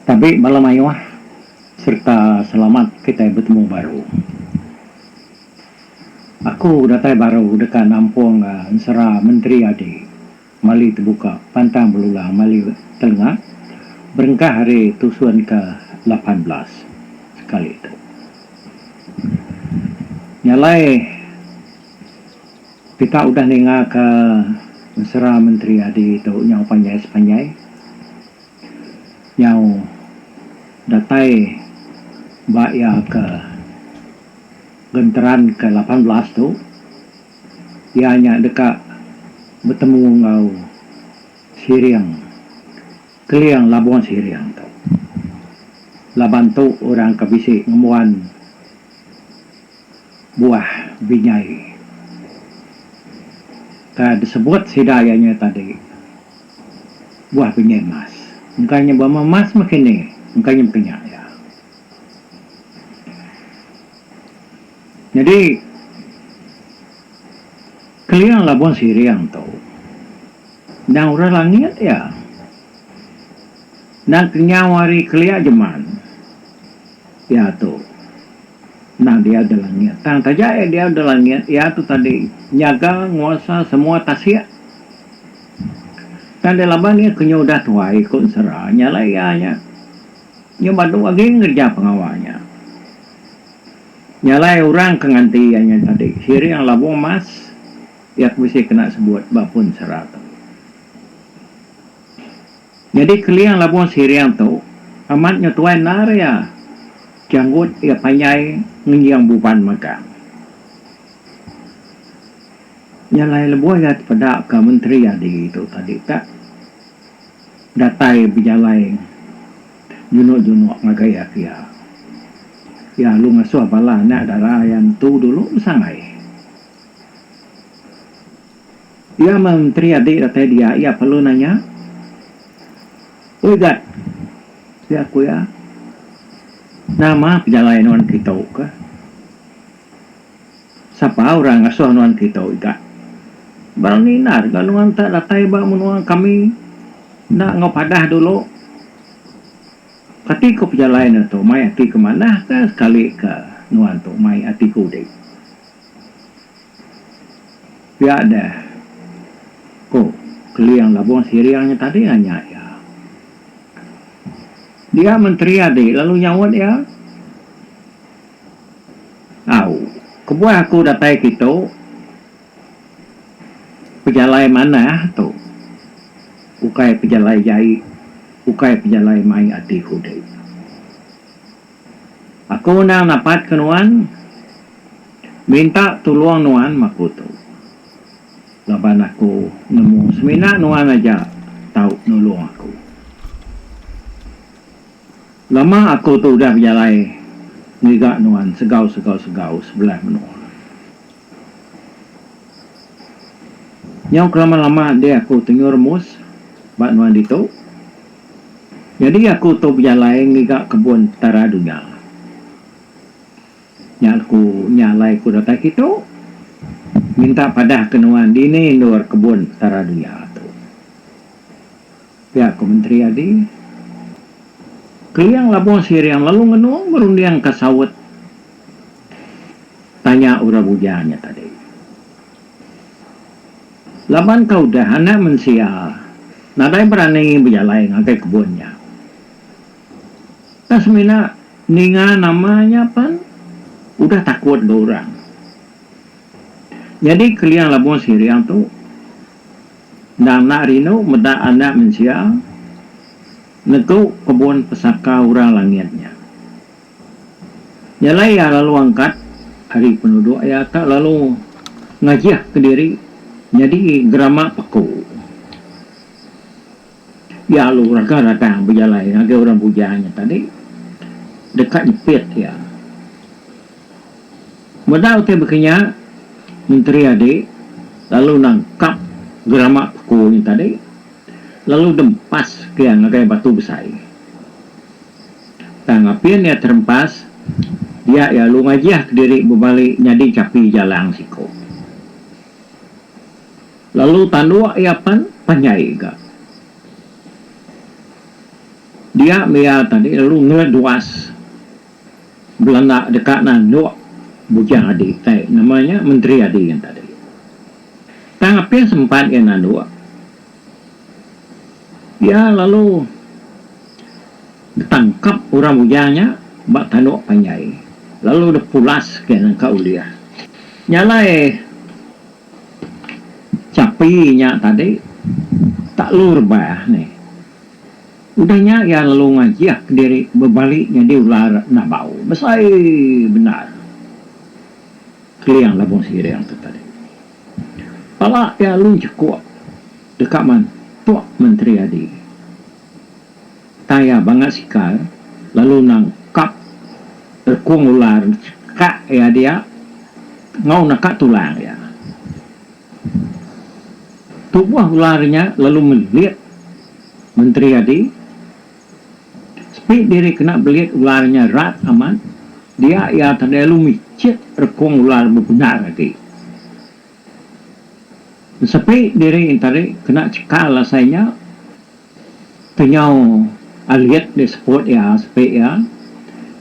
Tabi bala mayuh sereta selamat kitai betemu baru. Aku datai baru deka nampung ensera Menteri Adi Mali Tebuka Pantang Belulang Mali Telenga berengkah ari tusun ke 18 sekali tu. Nya alai kita udah ninga ke ensera Menteri Adi tu nyau panjai sepanjai. Nyau datai ba iya ke genteran ke 18 tu iya nya deka betemu enggau Siring Keling Labung Siring tu. Laban tu orang ke bisi ngembuan buah binyai ke disebut sida iya nya tadi. Buah pinyai emas. Engka nya buah emas meh kini. Engka nya baka nya iya. Nyadi Keling Labung Siring tu endang orang langit iya. Endang kenyau ari kelia jeman iya tu. Endang diau da langit. Tang taja iya diau da langit iya tu tadi nyaga nguasa semua tasik. Tang deh laban iya ke nyu udah tuai ku ensera nya alai iya nya nyu badu agi ngereja pengawa nya. Nya alai orang ke nganti iya nya tadi Siring Labung Mas iya ke bisi kena sebut ba pun ensera tu. Nyadi Keling Labung Siring tu amat nyu tuai endar iya janggut iya panjai ngenjing buban magang. Nya alai lebuh iya tepeda ka Menteri Adi tu tadi ka datai bejalai junuk-junuk ngagai iya pia. Iya lalu ngasuh bala anak dara iya ngetu dulu besangai. Iya meh Menteri Adi datai dia iya perlu nanya, Oi Gat, pia ku iya, nama pejalai nuan kitu ka? Sapa orang ngasuh nuan kitu iga? Berani endar ga nuan tak datai ba menua kami enda enggau padah dulu. Kati ko pejalai ne tu mai ati ke manah ka sekali ke nuan tu mai ati ke udik. Pia deh ko Keling Labung Siring nya tadi nanya iya. Dia menteri adi lalu nyaut iya. Au, kebuah aku datai kitu pejalai manah tu ukai pejalai jai, ukai pejalai mai ati kudi. Aku endang napatka nuan minta tulung nuan meh aku tu laban aku nemu semina nuan aja tau nulung aku. Lama aku tu udah bejalai ngiga nuan segau-segau-segau sebelah menua. Nyau kelama-lama deh aku tenyu remus ba nuan ditu. Nyadi aku tu bejalai ngiga kebun Petara dunya. Nya aku nya alai aku datai kitu minta padah ke nuan dini endur kebun Petara dunya tu. Pia ku Menteri Adi. Keling Labung Siring lalu ngenung berundingka saut tanya orang bujang nya tadi. Laban ka udah anak mensia nadai berani bejalai ngagai kebun nya. Tang semina ninga nama nya pan udah takut ga orang. Nyadi Keling Labung Siring tu Endang enda rindu meda anak mensia negu kebun pesaka orang langit nya. Nya alai iya lalu angkat ari penuduk iya ka lalu ngajih kediri nyadi gerama peku. Iya lalu ragang-ragang bejalai ngagai orang bujang nya tadi deka nyepit iya. Meda utai baka nya, Menteri Adi lalu nangkap gerama peku nya tadi lalu dempas ke iya ngagai batu besai. Tang apin iya terempas, dia iya lalu ngajih kediri bebali nyadi chapi jalang siku. Lalu tanduk iya pan panjai ga. Dia mia tadi lalu ngeleduas belanda deka nanduk Bujang Adi tai nama nya Menteri Adi nya tadi. Tang apin sempat iya nanduk, iya lalu ditangkap orang bujang nya ba tanduk panjai lalu dipulas ke nangka ulih. Nya alai chapi nya tadi tak lu rebah nih. Udah nya iya lalu ngajih kediri bebali nyadi ular nabau besai bendar. Keling Labung Siring tu tadi. Pala iya lalu enchekuk deka mantuk Menteri Adi. Tang iya bangat sikar lalu nangkap rekung ular chekak iya dia enggau naka tulang iya. Tubuh ular nya lalu melit Menteri Adi. Sepi diri kena belit ular nya rat amat, dia iya tadi lalu michit rekung ular bebendar agi. Sepi diri tadi kena chekal asai nya kenyau alit di seput iya sepi iya,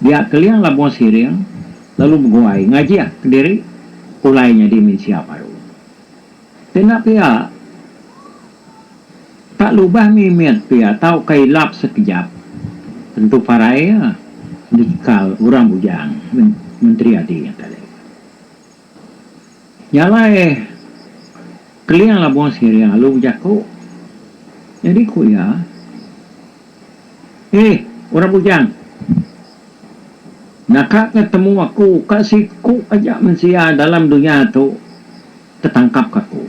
dia Keling Labung Siring lalu beguai ngajih kediri pulai nyadi mensia baru. Ti enda pia, tak lubah mimit pia tauka ilap sekejap tentu parai iya dikal orang bujang Menteri Adi nya tadi. Nya alai Keling Labung Siring lalu bejaku nyadi ku iya, Eh orang bujang, naka ke temu aku ka siku aja mensia dalam dunya tu tetangkap ka aku.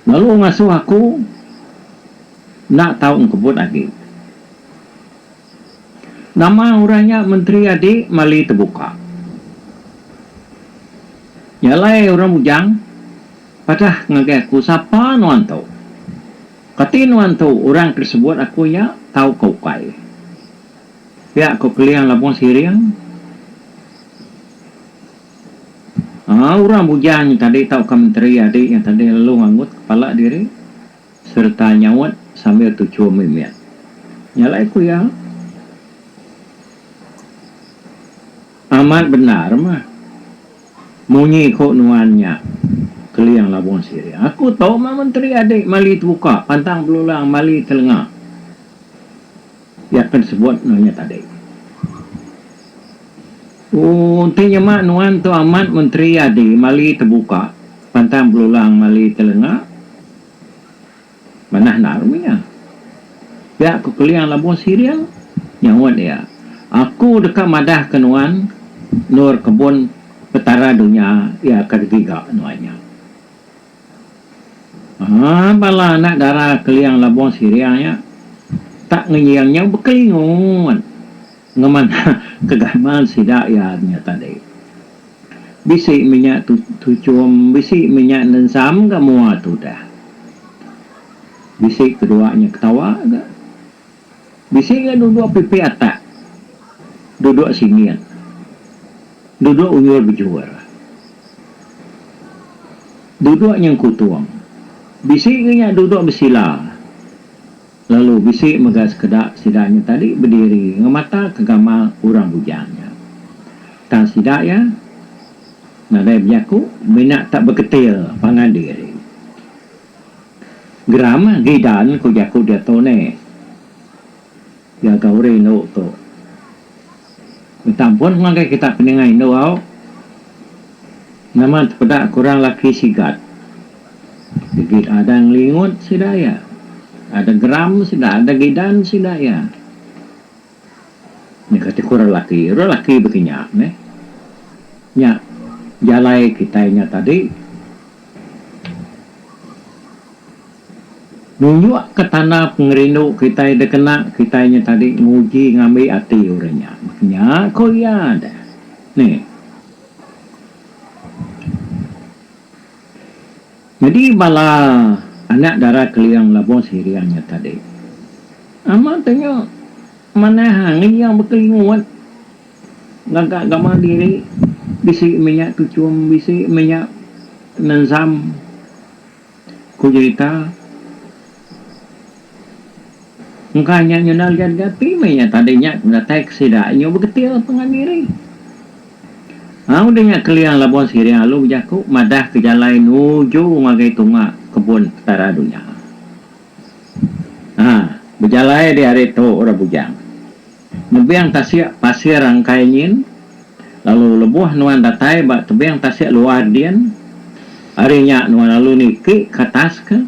Lalu ngasuh aku enda tau engkebut agi. Nama orang nya Menteri Adi Mali Tebuka. Nya alai orang bujang padah ngagai aku sapa nuan tu. Kati nuan tu orang ke disebut aku nya tauka ukai. Pia ko Keling Labung Siring. Aa orang bujang nya tadi tauka menteri adi nya tadi lalu ngangut kepala diri sereta nyaut sambil tuchum mimit. Nya alai ku iya, Amat bendar mah munyi ku nuan nya Keling Labung Siring. Aku tu mah menteri adi mali tebuka pantang belulang mali telenga. Iya ke disebut nuan nya tadi. Ooh enti nyema nuan tu amat menteri adi mali tebuka pantang belulang mali telenga. Manah endar meh iya. Pia ku Keling Labung Siring nyaut iya. Aku deka madah ke nuan endur kebun Petara dunya iya ke digiga nuan nya. Haa bala anak dara Keling Labung Siring nya tak ngenjing nyau bekelingut ngemanah ke gamal sida iya nya tadi. Bisi minyak tuchum, bisi minyak nensam ga mua tudah. Bisi kedua nya ketawa ga. Bisi ga duduk pipi atak, duduk singit, duduk unjur bejur. Duduk nyengkutung. Bisi ga nya duduk besila. Lalu bisi mega sekeda sida nya tadi bediri ngemataka gamal orang bujang nya. Tang sida iya nadai bejaku mina tak beketil pangan diri. Geram gidan ku jaku diatu neh. Jaga uri indu tu. Minta ampun ngagai kita peninga indu au. Nama tepeda kurang laki sigat. Sigi ada ngelingut sida iya. Ada geram sida, ada gidan sida iya. Nya kati ku orang laki. Orang laki baka nya meh. Nya jalai kitai nya tadi. Nunjukka tanda pengerindu kitai dikena kitai nya tadi nguji ngambi ati orang nya. Baka nya ku iya deh. Nih. Nyadi bala anak dara Keling Labung Siring nya tadi amat nya manah ngenyang bekelingut ngaga gamal diri bisi meh nya tuchum bisi meh nya nensam. Ku jerita. Engka nya nyundal liat ati meh nya tadi nya datai ke sida nyu begetil pangan diri. Au udah nya Keling Labung Siring alu bejaku madah ke jalai nuju ngagai tunga kebun Petara Dunya. Ha, bejalai di hari tu orang bujang. Nebing tasik pasir rangkai nyin, lalu lebuh nuan datai ba tebing tasik luar din, ari nya nuan lalu niki ke atas ke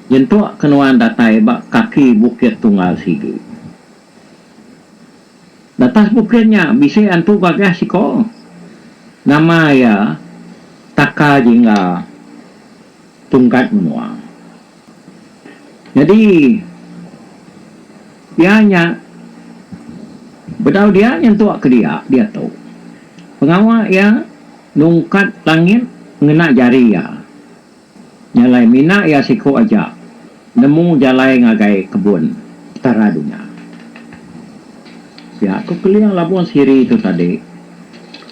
nyentuk ke nuan datai ba kaki Bukit Tunggal sigi. Datas bukit nya bisi antu gagah siko. Nama iya Taka Jingga Tungkat Menua. Nyadi iya nya bedau dia nyentuk ke dia diatu. Pengawa iya nungkat langit ngena jari iya. Nya alai mina iya siku aja nemu jalai ngagai kebun Petara dunya. Pia ku Keling Labung Siri tu tadi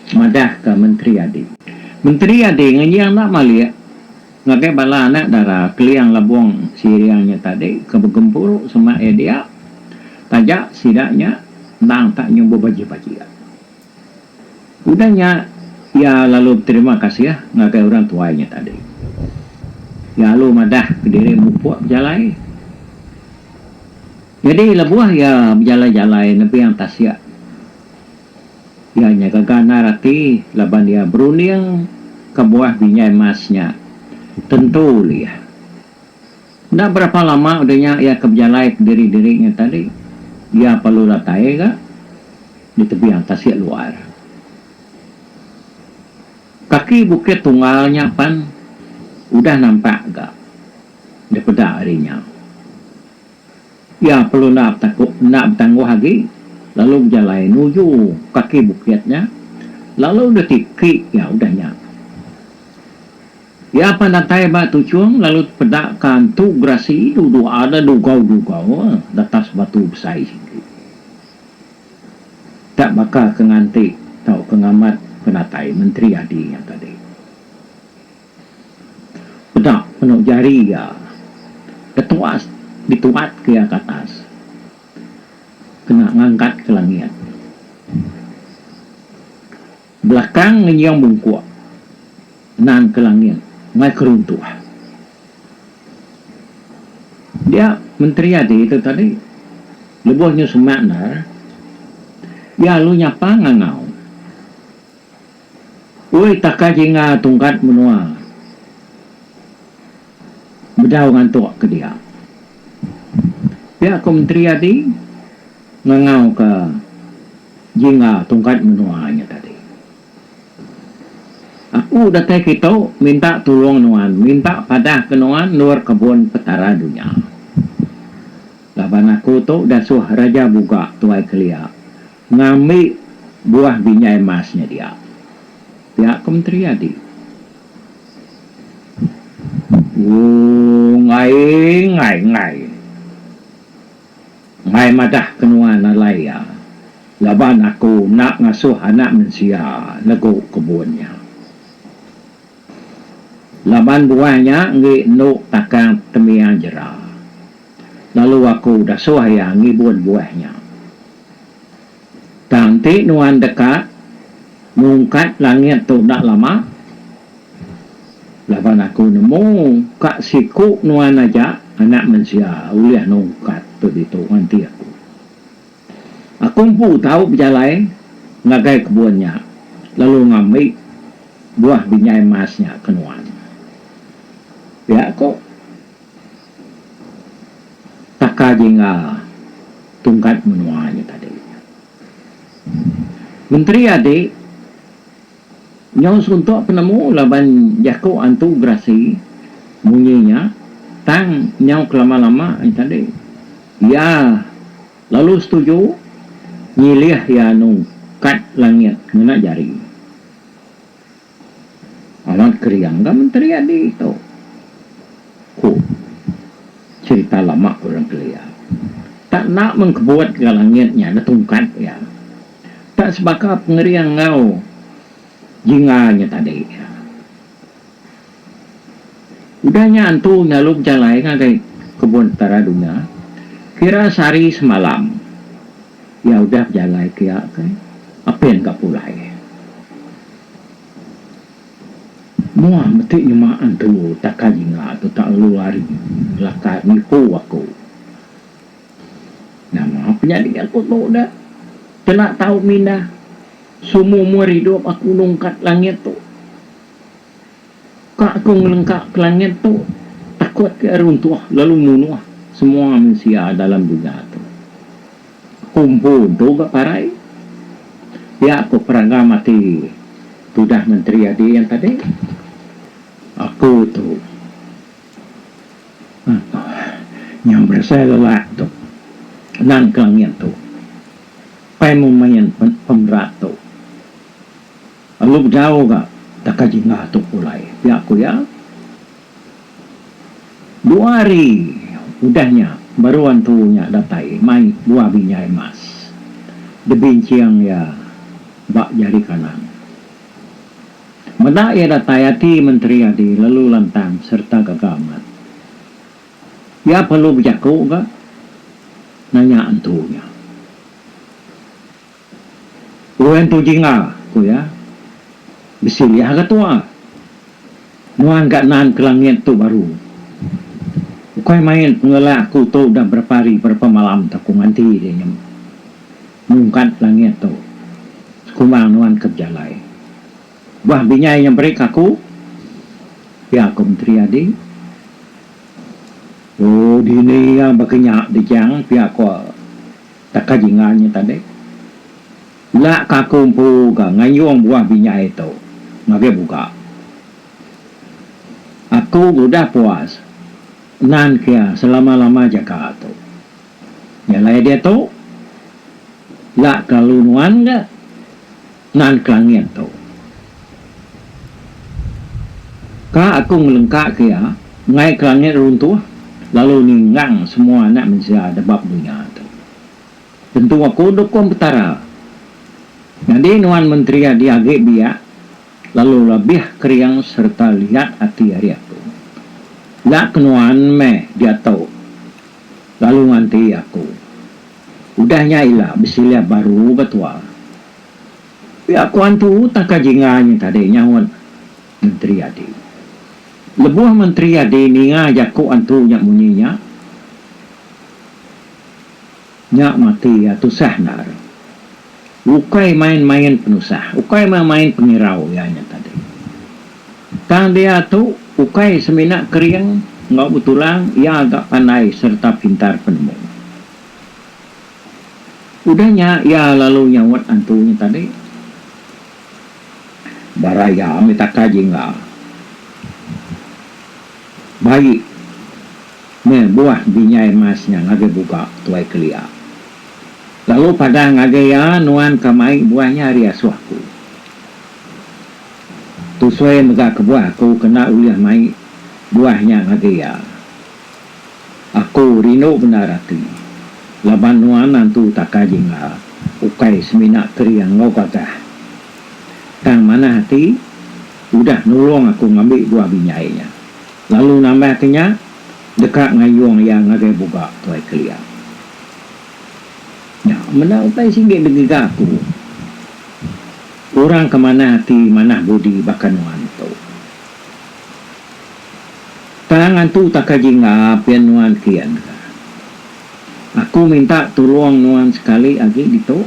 madahka Menteri Adi. Menteri Adi ngenjing enda malik ngagai bala anak dara Keling Labung Siring nya tadi ke begempuru semak iya dia taja sida nya endang tak nyumbuh bajik-bajik. Udah nya, iya lalu beterima kasih ngagai orang tuai nya tadi. Iya lalu madah kediri mupuk bejalai. Nyadi lebuh iya bejalai-jalai nebing tasik, iya nya gaga endar ati laban iya berunding kebuah binjai emas nya tentu ulih. Enda berapa lama udah nya iya ke bejalai kediri-diri nya tadi, iya perlu datai ga di tebing tasik luar. Kaki Bukit Tunggal nya pan udah nampak ga dipeda ari nya. Iya perlu enda betaku enda betangguh agi lalu bejalai nuju kaki bukit nya lalu ditiki iya udah nya. Iya pan datai ba tuchung lalu tepeda ka antu gerasi duduk ada dugau-dugau datas batu besai sigi. Tak baka ke nganti tauka ngamat penatai Menteri Adi nya tadi. Peda penu jari iya dituas dituatka iya ke atas kena ngangkatka langit. Belakang ngenjing bungkuk nan ke langit ngai ke runtuh. Dia Menteri Adi tu tadi lebuh nyu semak endar iya lalu nyapa ngangau. Oi taka jingga tungkat menua bedau ngantuk ke dia. Pia ku Menteri Adi ngangau ke Jingga tungkat menua nya tadi. Aku datai kitu minta tulung nuan, minta padah ke nuan endur kebun Petara dunya. Laban aku tu dasuh Raja Buga tuai kelia ngambi buah binjai emas nya dia. Pia ku Menteri Adi. Ooh enggai enggai enggai. Enggai madah ke nuan alai iya, laban aku enda ngasuh anak mensia negu kebun nya. Laban buah nya enggi endu takang temiang jera, lalu aku dasuh iya ngibun buah nya. Tang enti nuan deka nungkat langit tu enda lama, Laban aku nemu ka siku nuan aja anak mensia ulih nungkat tu ditu nganti aku. Aku empu tau bejalai ngagai kebun nya lalu ngambi buah binjai emas nya ke nuan. Pia ko Taka Jingga tungkat menua nya tadi. Menteri adi. Nyau suntuk penemu laban jaku antu gerasi munyi nya tang nyau kelama-lama nya tadi iya lalu setuju nyilih iya nungkat langit ngena jari. Amat kering ga menteri adi tu, ku cherita lama orang kelia. Tak enda mengkebut ga langit nya netungkat iya. Tak sebaka pengering enggau jingga nya tadi. Udah nya antu nyalu bejalai ngagai kebun Petara Dunya. Kira sehari semalam iya udah bejalai kia ke apin ga pulai. Mua meti nyema antu taka jingga tu tak lalu ari ngelakar nipu aku. Nama penyadi aku tu deh kena tau mindah semua umur idup aku nungkat langit tu. Ka aku ngelengka ke langit tu takut ke runtuh lalu munuh semua mensia dalam dunya tu. Aku empu entu ga parai. Pia ku peragam ati tudah menteri adi yang tadi. Aku tu nyau berasai lelak tu nan ke langit tu. Pai memain pemerat tu. Lalu bedau ga taka jingah tu pulai, pia ku iya. Dua hari udah nya baru antu nya datai mai buah binyai emas dibinching iya ba jari kanan. Meda iya datai ati Menteri Adi lalu lantang sereta gaga amat. Iya perlu bejaku ga nanya antu nya. Orang tu jingga, ku iya. Besilih ga tua. Nuan ga nan ke langit tu baru. Ukai main pengelelak aku tu udah berapa hari berapa malam tu aku nganti deh nya mungkat langit tu sekumbang nuan ke bejalai. Buah binyai nya beri ke aku, pia ku Menteri Adi. Oh dini iya baka nya dejang pia ku. Taka jingga nya tadi. Ila ka aku empu ga ngayung buah binyai tu ngagai buga. Aku udah puas nan kia selama-lama jaga tu. Jalai diatu ila kelalu nuan ga nan ke langit tu. Ka aku ngelengka ke iya enggai ke langit runtuh lalu ninggang semua anak mensia debab dunya tu. Tentu aku dukung Petara. Nyadi nuan menteri adi agi biak lalu lebih kering sereta liat ati ari aku. Ila ke nuan meh diatu lalu nganti aku. Udah nya ila besilih baru ga tua. Pia ku antu taka jingga nya tadi nyaut Menteri Adi. Lebuh Menteri Adi ninga jaku antu nya munyi nya, nya mati iya tusah endar. Ukai main-main penusah, ukai main-main pengirau iya nya tadi. Tang diatu ukai semina kering enggau betulang iya ga pandai sereta pintar penemu. Udah nya iya lalu nyaut antu nya tadi. Bara iya mih taka jingga. Bai meh buah binyai emas nya ngagai buga tuai kelia. Lalu padah ngagai iya nuan ka mai buah nya ari asuh aku. Tusui mega kebuah aku kena ulih mai buah nya ngagai iya. Aku rindu bendar ati laban nuan antu taka jingga ukai semina kering enggau gagah. Tang manah ati udah nulung aku ngambi buah binyai nya lalu nambahka nya deka ngayung iya ngagai buga tuai kelia. Nya meda utai sigi digiga aku. Orang ke manah ati manah budi baka nuan tu. Tang antu taka jingga pin nuan kian ka. Aku minta tulung nuan sekali agi ditu.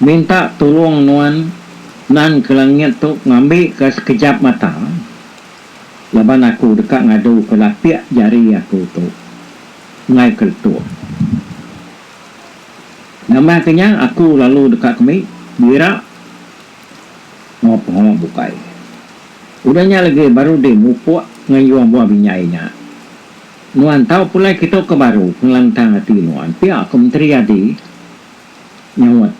Minta tulung nuan nan ke langit tu ngambi ka sekejap mata laban aku deka ngadu ke lapik jari aku tu enggai ke letuk. Nambah ke nya aku lalu deka kemi bira enggau pengawa bukai. Udah nya legi baru deh mupuk ngayung buah binyai nya. Nuan tau pulai kitu ke baru pengelantang ati nuan pia ku Menteri Adi nyaut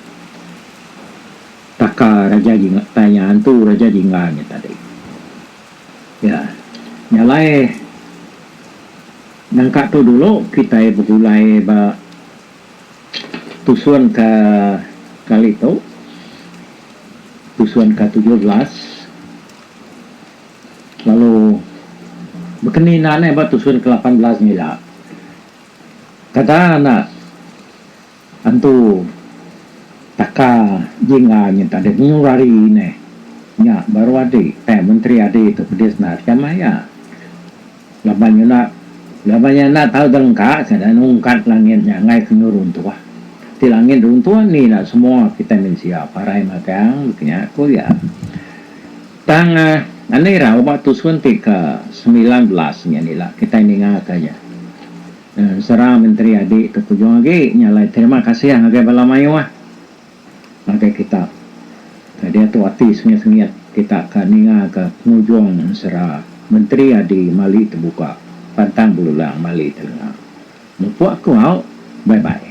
taka Raja Jingga tanya antu Raja Jingga nya tadi. Ya nya alai nangka tu dulu kitai begulai ba tusun ke kali tu. Tusun ka 17 lalu bekeni enda neh ba tusun ke 18 nya ila. Kada enda antu taka jingga nyin tadi nyu rari neh. Nya baru adi tai menteri adi tu pedis enda jamah iya. Laban nya enda laban nya enda tau telengka sida nungkat langit nya enggai ke nyu runtuh. Ti langit runtuh ni ila semua kitai mensia parai magang nya ku iya. Tang enda irau ba tusun ti ke 19 nya ila kitai ninga ka nya. Ensera Menteri Adi tu kujung agi nya alai terima kasih ngagai bala mayuh ngagai kita ke diatu ati sengit-sengit kita ka ninga ka pengujung ensera Menteri Adi Mali Tebuka Pantang Belulang Mali Telenga. Mupuk aku au. Bye bye.